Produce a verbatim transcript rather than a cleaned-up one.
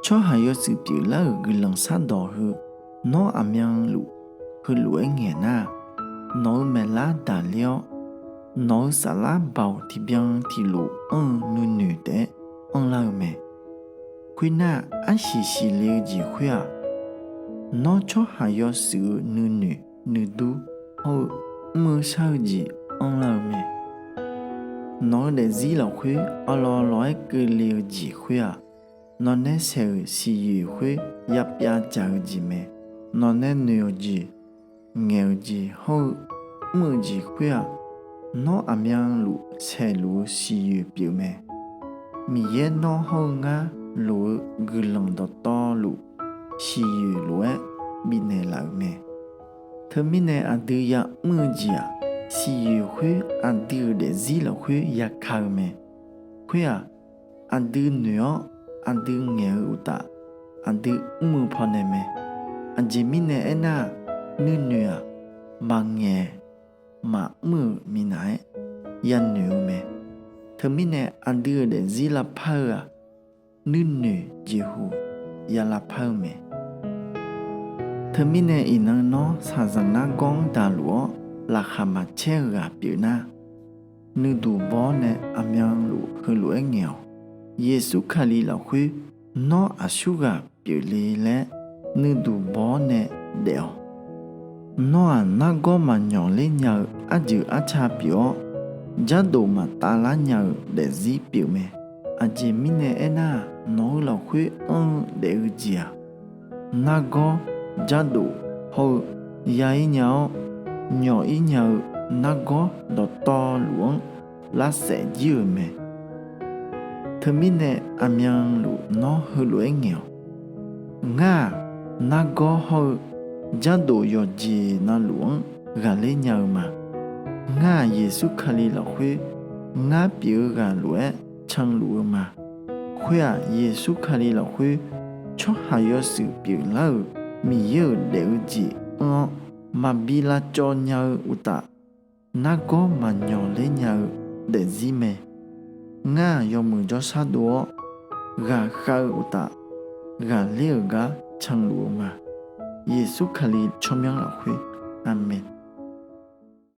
Tsawrhaq yawshuif pyeuflar-euq guiqlanq shardawq heu, nawr aqmyanluf heulof-aer ngaeq nar-aq, nawq-eu maeqlar daqler-awr, nawq-eu saflar baoq tiqbyan tiqlof anr-eu nuinoeq taef-aer anrlar-eu mae. Khoernar-aq, arsiq siqle-eu jeq khoer-aq, nawr tsawrhaq yawshuif-eu nuinoeq nuidur hawr-eu mr-eu shar-eu jeq anrlar-eu mae. Nawq-eu daefzir lafkhoer awqlawq lawq-aer keuvle-eu jeq khoer-aq, nawqnae saeq-euq siqyoeq khoer yapyav dzaq-eu jeq mae. Nawqnae noeq-euq jeq, ngaeq-euq jeq hawr-eu mr-eu jeq khoer-aq, nawr aqmyanluf saeqluf-eu siqyoeq pyeufmae. Miqyaer nawr hawr-eu ngar loq-eu guiqlanq dawqtawvluf siqyoeq lof-aer bifnaeq laf-euq mae. Teumirnae aqdui ya'mr-eu jeq-aq, siqyoeq khoer aqdui-euq daefzir lafkhoer yaka-eu mae. Khoer-aq, aqdui noeq-awr aqdui ngaeq-eu uqtaf, aqdui mr-eu pawnae mae. Aqjeq mirnae aernar-aq, nuinoeq-aq, maqngaeq maqmr-euq minav-aer yanoeq-eu mae. Teumirnae aqdui-euq daefzir lavpar-eu-aq, nuinoeq jeqhu ya lavpar-eu mae. Teumirnae iqnan nawr shaqzanq nargawr-anr daqluf-awr laqkhaq maqcaer-eu ghaq pyeufnar, nuiduq baw-awr nae aqmyanluf heulof-aer ngaeq-awq. Yeqsur Kali lafkhoer nawr aqsurghaq pyeufle laer nuiduq baw-awr nae daef-awq. Nawr-aq nargawr maqnyawq ler nya-eu arjeuq arca pyeuf-awr, jardof maqtavlar nya-eu daefzir pyeufmae. Aqjeq mirnae aernar-aq, nawq-eu lafkhoer anr-eu daef-eu jeq-aq, nargawr, jardof hawr-eu ya-ir nya-awr nyawq-ir nya-eu nargawr dawqtawvluf-anr lavsaef jir-euq mae. Teumirnae aqmyanluf nawr heulof-aer ngaeq-awq. Ngar-aq nargawr hawr-eu jardof yawqjeq navluf-anr ghaqler nya-eu ma. Ngar-aq Yeqsur Kali lafkhoer ngar pyeuf-eu ghaq lof-aer canluf-eu ma. Khoer-aq Yeqsur Kali lafkhoer tsawrhaq yawshuif pyeuflar-euq Miqyaer-euq daef-eu jeq anr-awr maqbi lavcawv nya-eu uqtaf, nargawr maqnyawq ler nya-eu daefzir mae. Ngar-aq yawmuiq jawrshar dov-awr ghaqkhav-eu uqtaf, ghaqler-euq gar canluf-eu ma. Yeqsur Kali tsawrmyanr lafkhoer, Aqmeq.